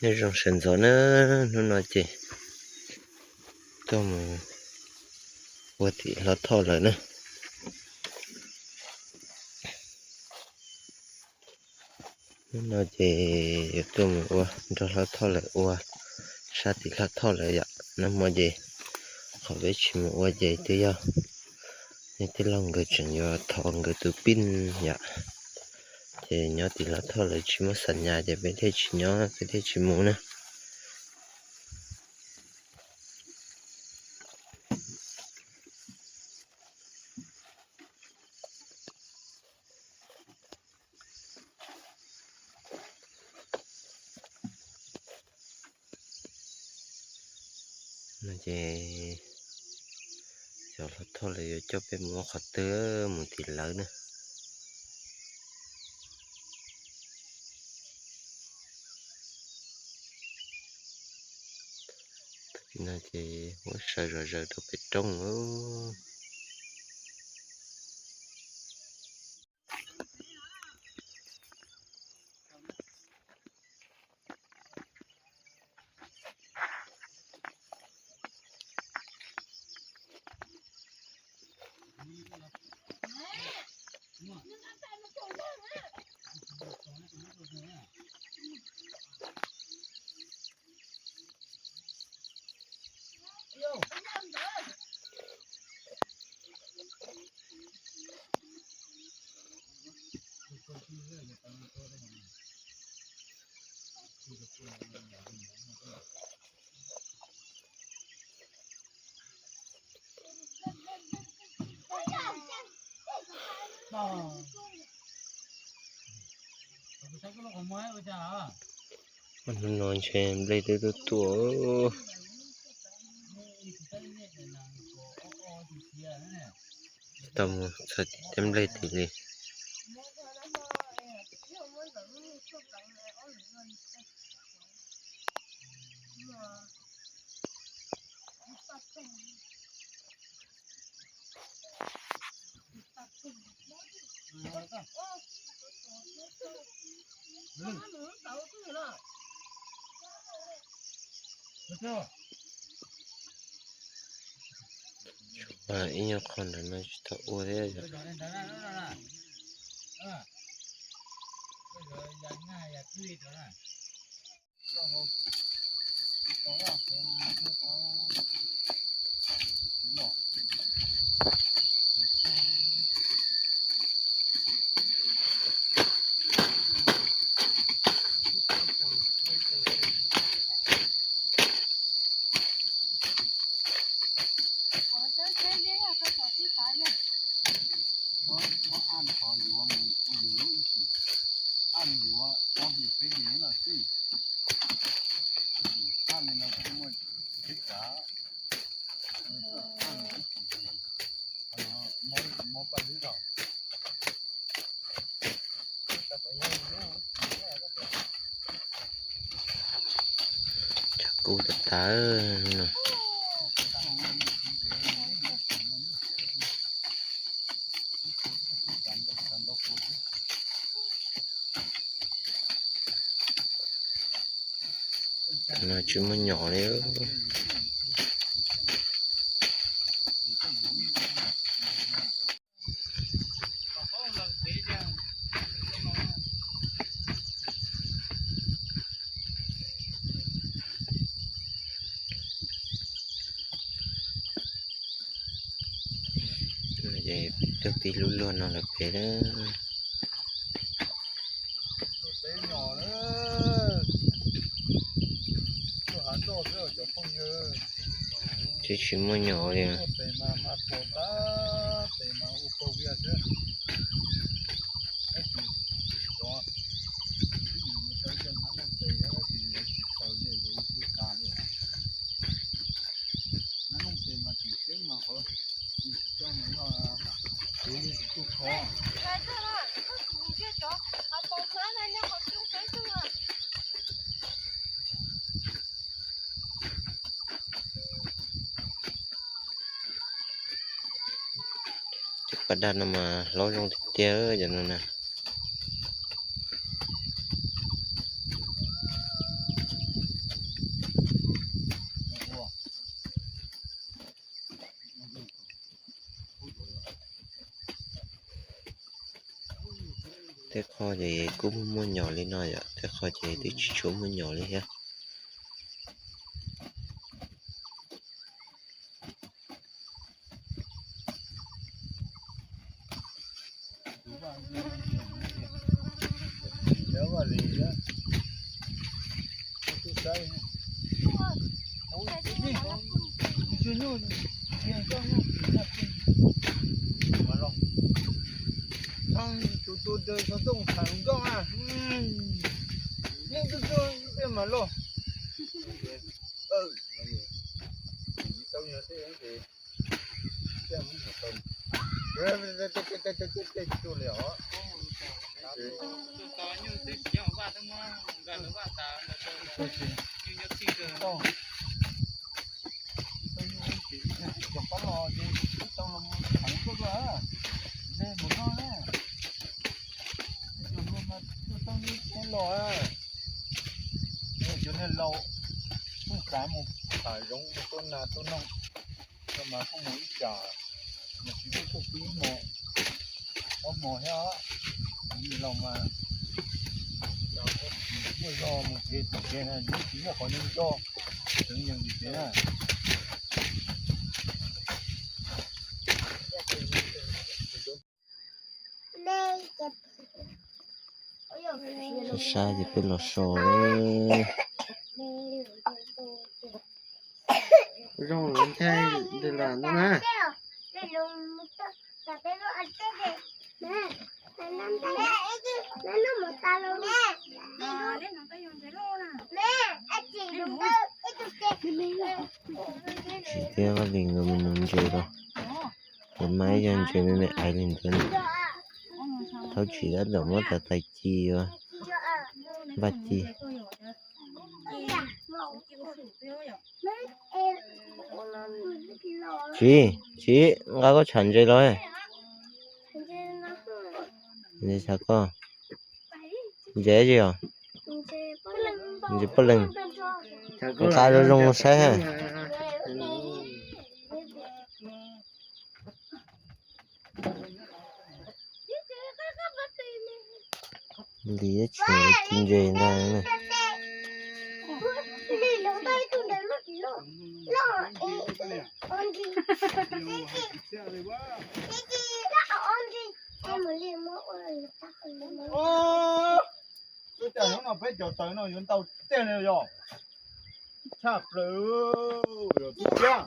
Nyob zoo sawv ntxov na, hnub no ces tuaj mus ua tim Hlob Thoj lawm na. Hnub no ces yuav tuaj mus ua nrog Hlob Thoj lawm, ua sab tim Hlob Thoj lawm yom. Nag hmo ces qhov peb tsis mus ua ces twb yog nej tij laug nkawd tseem yuav thov nkawd tus pij yom. Ces nyob tim Hlob Thoj lawv tsis muaj xam nyas ces peb thiaj tsis nyob, peb thiaj tsis mus na. No ces cov Hlob Thoj lawv yuav coj peb mus ua qhov twg, mus tim lawv na. Tag kis no ces muab saw zom zaws rau pem roob. Hnub no ntshe nplej twb tuaj tuaj. Tau mus txog tim tej nplej tim li. Ib nyuag qho ntawm no tsis tau ua thiab yom. Qhov aj qhov yuav mus ua yus lub ib sim, aj yuav ob hlis peb hlis no xwb. Aj li no kuj muaj teb kav, aj ib sim, mob paj hlwb rau. Cog kub tas tas no. No tsis muaj nyom li. Ces tuaj pib lub luag no lawm pem na. Tsis tsis muaj nyom li. Cov paj daj no mas hlob zoo tiag tiag cov no na. Tej qho ces kuj muaj muaj nyom li no yom, tej qho ces twb tsis tshua muaj nyom li thiab. Cov neeg laus kuj xav mus tham zoov mus tua nas tua noog, no mas kuj mus ib tsam, mas tsis muaj kuj pw ib hmo, ob hmo thiab. Cov neeg laus mas muaj zog mus tsev txog tsev na, yeej tsis yog qhov neeg nco, tseem nyeem ntsis tsev na. Sab ces peb los so zoo los nthe los no na. Tsis thiab, vaj li nkawd mus nuv ntses los, nkawd mas ib co ntses me me aiv li ntawd. Thaum tsis tab tom muab tas tais ci ua npaj ci. Tsis, tsis, nqa koj tsham ntses los. Ntses tsham koj. Ntses tsis os? Ntses poj leeg. Nqa zoo zoo saib ha. Lis tseem ci ntses ntag. Ua cas hnub no peb cov taws no yuav ntau tiag li yog? Tshaj plaws, yog tub tiag.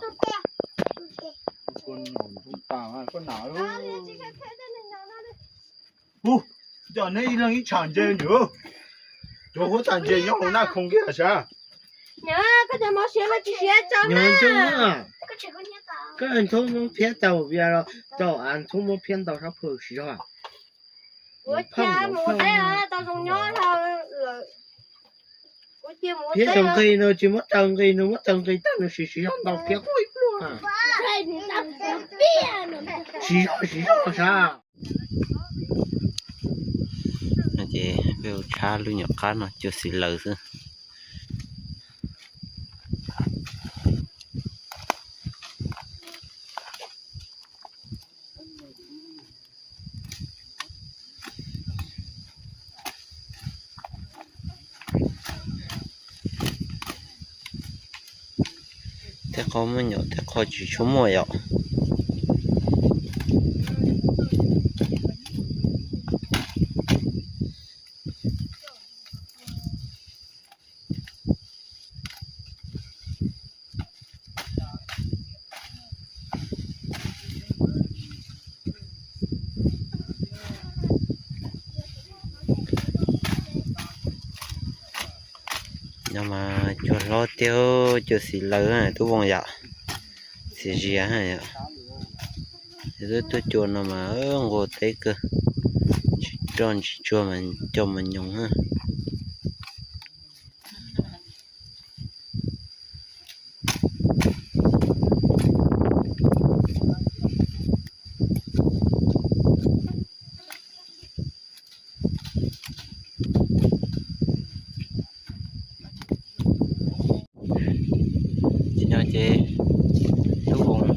Koj nam, hu, cov neb ib leeg ib tsham ntses ntag. Cov huab tais ntses nyob hauv naj khoom kiag sav. Koj cov mov siav mas tsis siav tso na. Koj ntxhub muab phiab tau via los tau, ntxhub muab phiab ntau sab phu siv zog. Kuv cia mus teb tau zoo nyob dhau lawm. Kuv cia mus teb. Phiab tau nqi no tsis muab tau nqi no, muab tau nqi tag no siv siv zog ntau phiab quaj ib pluag. Siv zog siv zog sav. No ces peb ua tshab lub nyuam qab no cua xis laws xwb. Tej qho muaj nyom, tej qho tsis tshua muaj yom. No mas cua hlob tiag, cua xis laws tub voos yom, xis zias yom. Yog tub cua no mas nquag teb kawg, tsis roj tsis tsuag mas coj mas nyoos na. Ces no ces tub voos,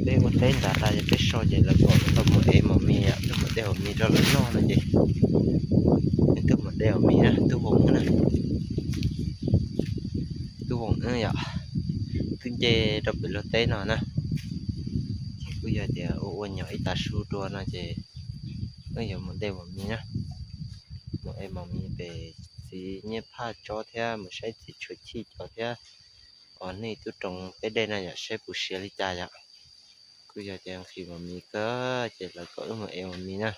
peb ua teb nrad tas ces peb so ces lawv kom tau mus ev mos mis, peb mus de mos mis rau lawv noj no ces Tub Voos na, Tub Voos wb yom, twb nce rau pem luag teb no na. Ces kuj yog tias ua ua nyuag ib tav su dua no ces wb yuav mus de mos mis na, mus ev mos mis pem txiv Nyiaj Phaj tsob thiab mus saib txiv Tshuav Chij cov thiab, os nej tub roos peb de no yom, saib puas siav li cas yom. Kuj yog tias nqhis mos mis kawg ces lawv kom wb mus ev mos mis na.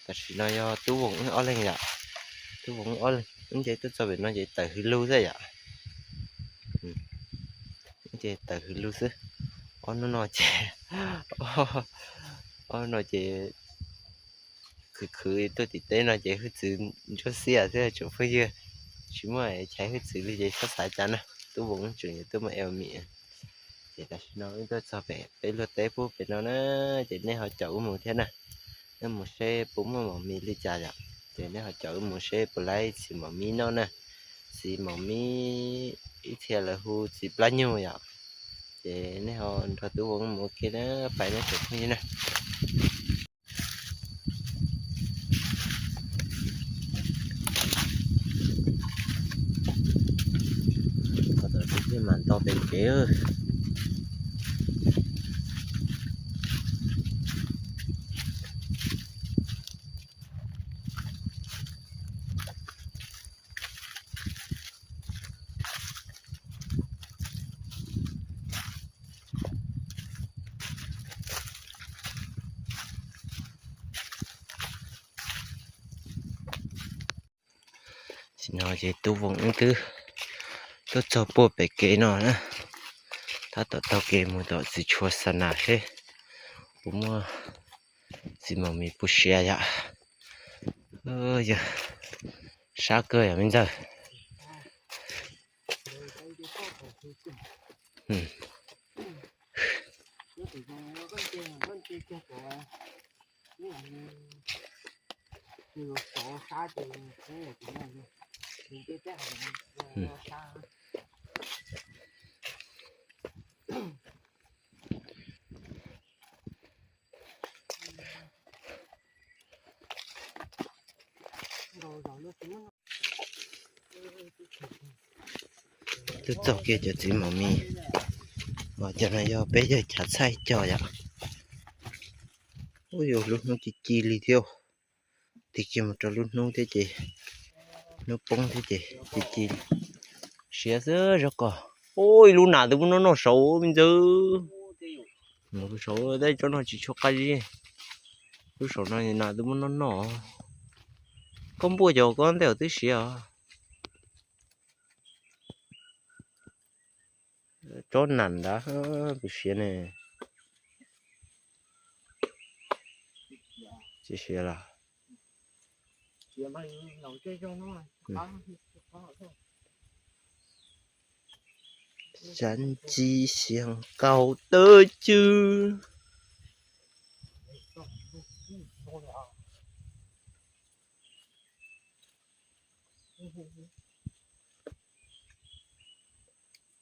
Tam sim no yog Tub Voos wb ob leeg yom, Tub Voos wb ob leeg, wb nce tuaj txog pem no ces tawm hws lug xwb yom. Ces tawm hws lug xwb. Ob hnub no ces, ob hnub no ces khwv khwv tuaj tim teb no ces hwj txwv ntsuab xiab xwb tsoom phooj ywg, tsis muaj chais hwj txwv li ces txhob xav cas na. Tub Voos tseem yuav tuaj mus ev mos mis. Ces tam sim no wb tuaj txog pem peb luag teb pub pem no na, ces nej ho caum wb mus thiab na. Wb mus seb puas muaj mos mis li cas yom, ces nej ho caum wb mus seb puas laib txiv mos mis noj na. Txiv mos mis ib txhia lawv hu txiv plab nyuj yom. Ces nej ho nrog Tub Voos mus ua ke na, pais na tsoom phooj ywg na. Tus twg mam nto pem kev. Tam sim no ces Tub Voos wb twb tuaj txog puag pem kev no na, tab tom taug kev mus tom txiv tshuav xa nas seb puas muaj txiv mos mis puas siav yom. Yog sab kawg yom me ntxawg. Twb txog kiag cov txiv mos mis, mas cov no yog peb yawg chav txhaij cog yom. Ub, yus lub hnub ci ci li thiab. Tig kiag mus rau lub hnub thiab ces, hnub poob thiab ces ci ci. Siav xwb zog koj. Ub, ib lub nas twb muab noj noj saud me ntxawg. Saud tej tsob no tsis tshua qab zib. Lub saum no nas twb muab noj noj. Koj npuaj cov koj ntej twb siav os. Tsob nas ntawd puas siav ne? Tsis siav los? Xav ntsis xiav nkaus tawb cw.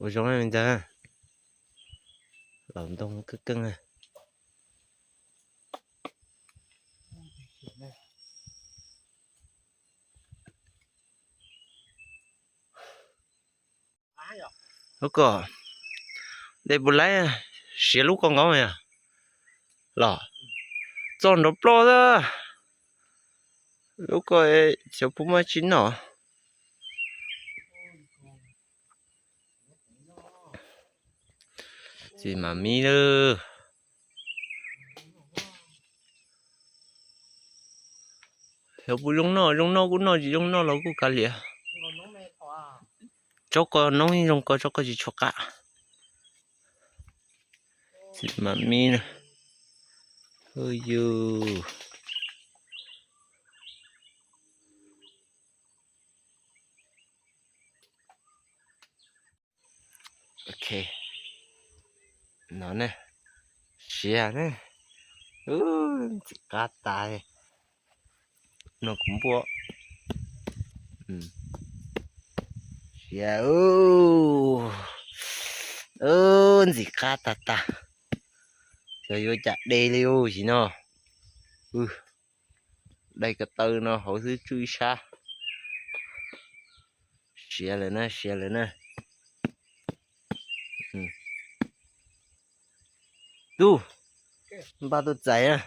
Ua zoo me ntxawg, los ntoo keej keej. Lub ko, de puas laib, siav lub ko nkaus yog los txog nrov ploj xwb. Lub ko xyov puas muaj tsi noj. Txiv mam mi lawm. Xyov puas zoo noj, zoo noj kuj noj, tsis zoo noj los kuj kav liam. Tsob ko noob yeej zoo ko, tsob ko tsis tshua qab. Txiv mam mi na. Hu yus. Ok, no ne, siav ne, ntxim qab tas li. No kuv npuaj, siav, ntxim qab tas tas. Xyov yuav cas de li ub sim no. Dai ko taw no hauv xwb tswj ib sab. Siav lawm na, siav lawm na. Tub, npaj tuaj txais na.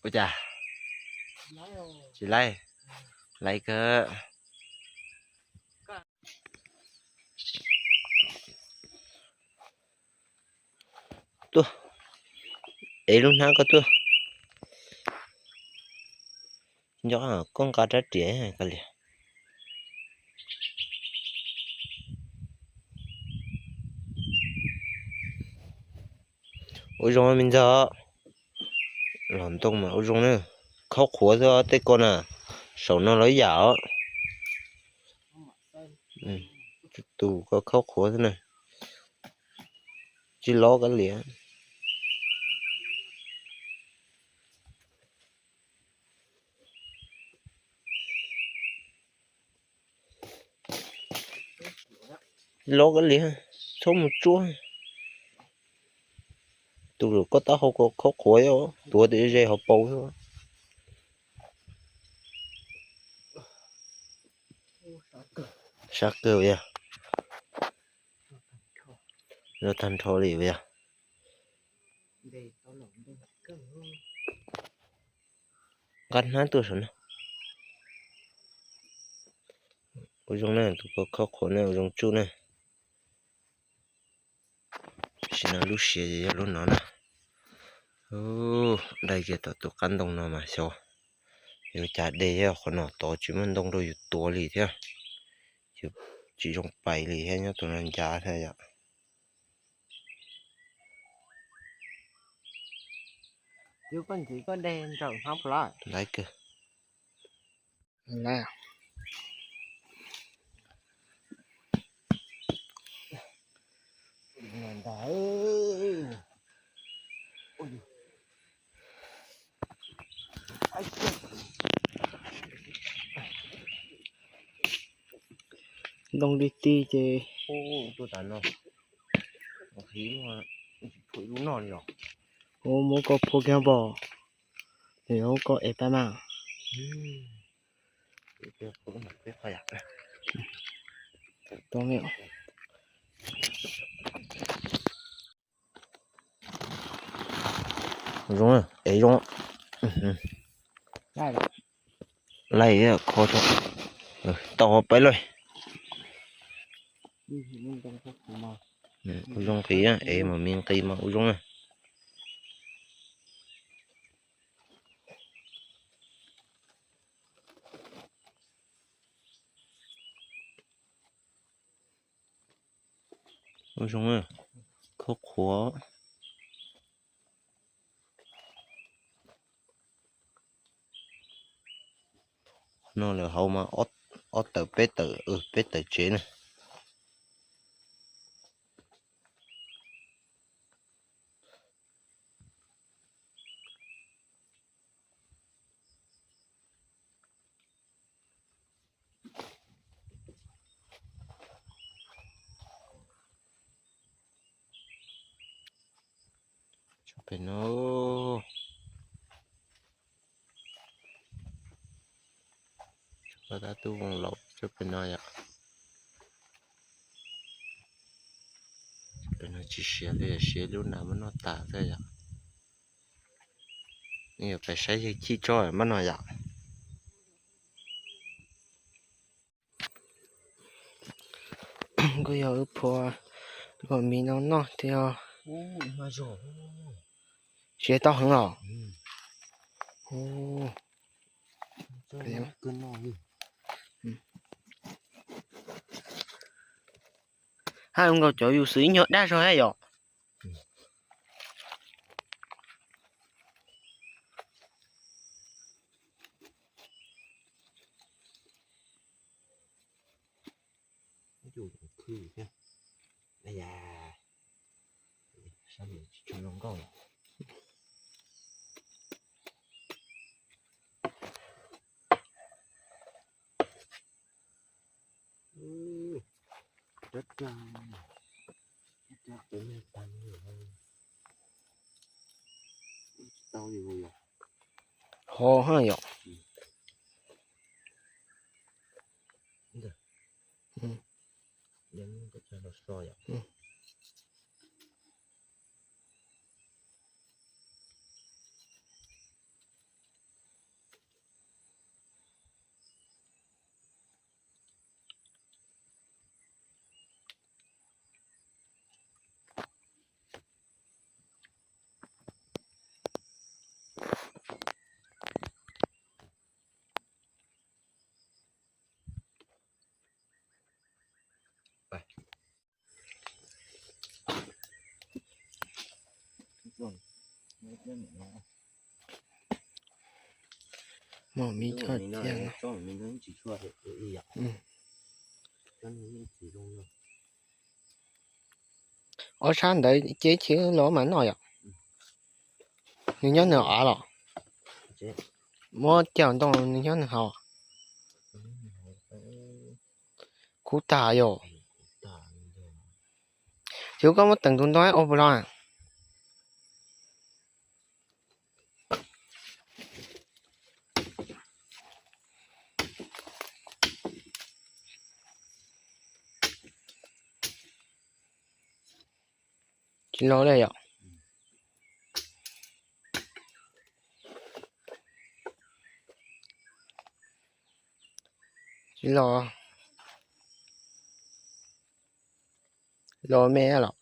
Ua cas? Tsis laib, laib kawg. Tuaj, ev lub hnab koj tuaj. Nco koj nqa rab riam koj liam. Ua zoo me ntxawg, los ntoo mas ua zoo na. Khaub qhuav xwb tej ko na, saum no los ib yam os. Tus ko khaub qhuav xwb na, tsis lov koj liam. Lov koj liam, txhob mus tsuab. Tus koj taub hau ko khaub qhuav, tuav tias ze hauv paus xwb. Sab kawg yog, zoo tag nrho li yog. Nqa hnab tuaj saum no. Ua zoo na, tus ko khaub qhuav na, ua zoo tsuj na. Tam sim no lub siav ces yog lub no na. Dai kiag tom tus qab ntoo no mas xyov yuav cas dej thiab, qhov no tod tsis muaj ntoo rau yus tuav li thiab. Yus tsis zoo pais li thiab, nyob tus no ncaj thiab yom. Laib kawg. Ntoo li ti ces tuaj tas no, hu muab koj phua kiag npog, nws yuav koj ev pab mas. Zoo, ev zoo. Laij kho tau peb lawm. Ua zoo nqis, ev mas me nqis mas ua zoo na. Ua zoo, khaub qhuav. No lawv hauv mas ob tawm peb tawm, peb tawm tsev na. Tso pem no, tso tab tub voos laus tso pem no yom. Pem no tsis siav li, siav lub nas muab noj tas xwb yom. Yuav pais saib yawg Chij tso mab no yom. Kuj yog wb phua kom me no noj thiab. Siav tau heev los? Hab nkaus cov yus xwb ib nyuag dab zog hab yom. Ho ha yom. Mos mis choj tiag no. Ob sab ntawd ces ib chim los mas noj yom. Nws nyob nws av los? Muab coj ntoo nws nyob nws haus. Kub tag yom. Ces koj muab teem tus ntoo ua puas los? Tsis los li yom. Tsis los. Los me los.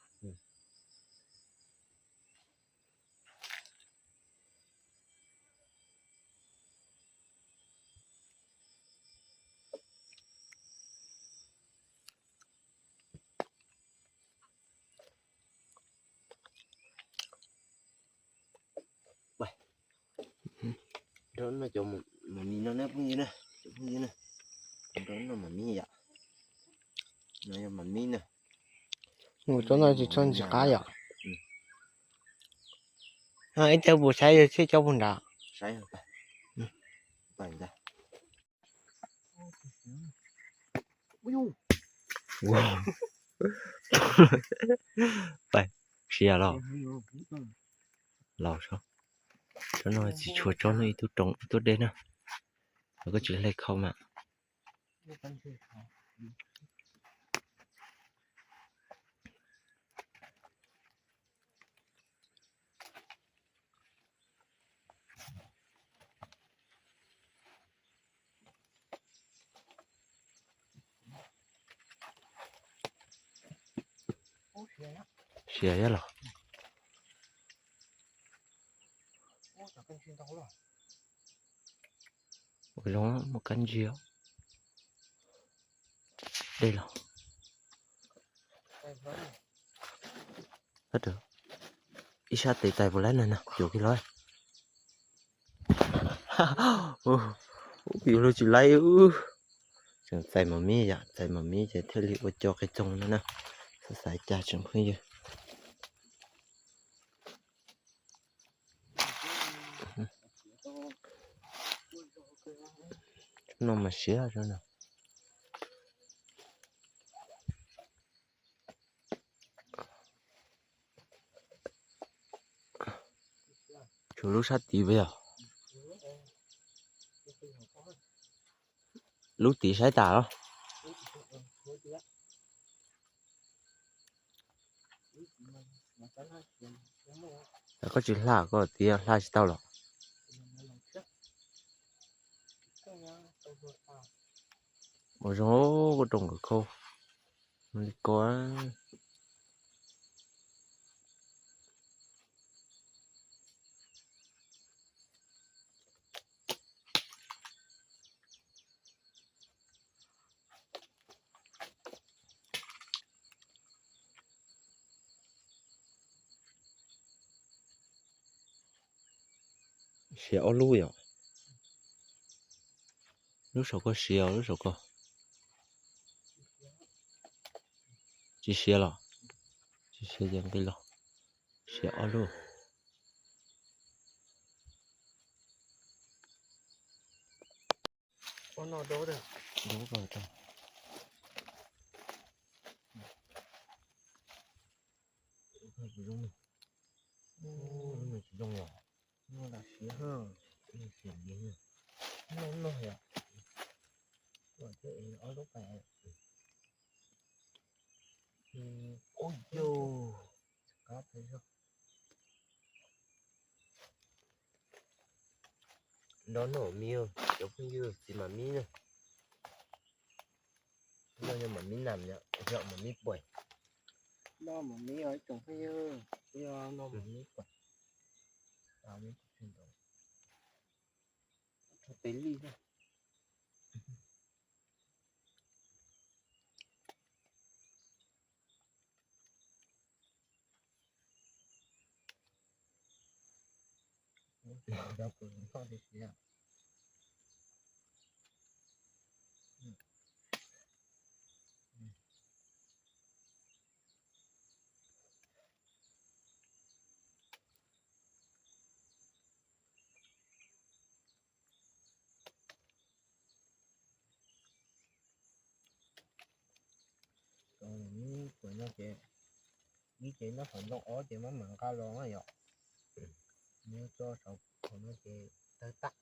Nrog no cov mam mis no na phooj ywg na, cov phooj ywg na. Nrog no mam mis yom. No yog mam mis na. Mus tso no tsis tso ntsis qab yom. Ib tug puas saib yog thiab cov puas nrad. Pais, siav los. Los tsob no tsis tshua tsob no ib tug roos ib tug dej na. Los koj tsis hle khau mas. Siav yog los. Ua zoo muaj kab ntsig dej los. Ib sab tes tais puas laib na no cuam kiag los. Yus luag tsis laib. Tseem txais mos mis yom, txais mos mis ces thiaj li ua co qe txoog no na. Xav xav cas tseem phooj ywg. No mas siav no. Tshuav lub sab tid puas yog? Lub tid saib tas los. Koj tsis hla, koj tias hla tsis tau los. Ua zoo, koj roos nkawd khau li ko. Siav ob lub yom. Lub saum ko siav, lub saum ko tsis siav los? Tsis siav ces nqis los. Siav ob lub. Noj noj mam mib, cov phooj ywg, txiv mam mib na. Noj noj mam mib nam yom, yog mam mib puas. Noj mam mib os tsoom phooj ywg, yog noj mam mib puas. Rau peb lij na. Ib ces nyob qhov ntoo ob ces mam mam nqa los na yom. Nyob tso saum qhov no ces tawg tag.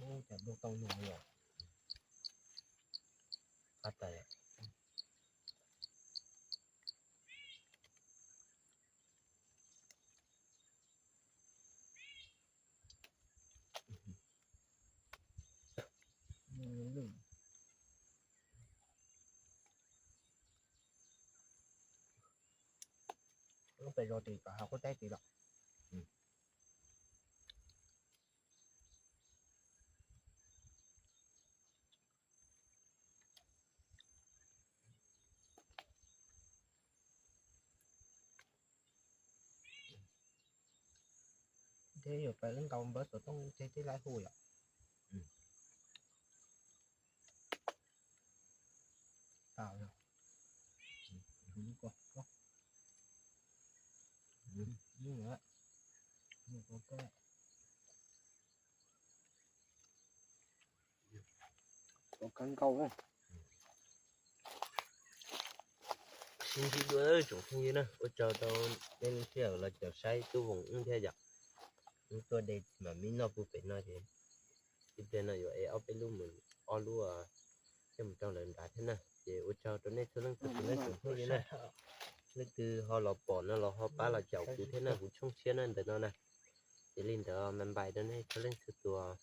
Ub, cas dua tau no yom. Qab tas. Lub pes zog tim kom hav qub teb tim los. Thiab yuav pais wb ntaus npawb xov tooj thiab tib laib hu yom. Tas yog. Sib ntsib dua tsoom phooj ywg na, ua tsaug rau nej sij hawm los caum saib tub Voos wb thiab yom. Wb tuaj de txiv mam mib noj puag pem no ces ib pliag no yuav ev ob peb lub mus, ob lub coj mus rau lawv nrad thiab na. Ces ua tsaug rau nej txhua leej txhua tus na tsoom phooj ywg na. Leej twg ho los pom no los ho pab los caum kuv thiab na, kuv tshooj tshiab na ntawm no na. Ces li ntawd me npais rau nej txhua leej txhua tus.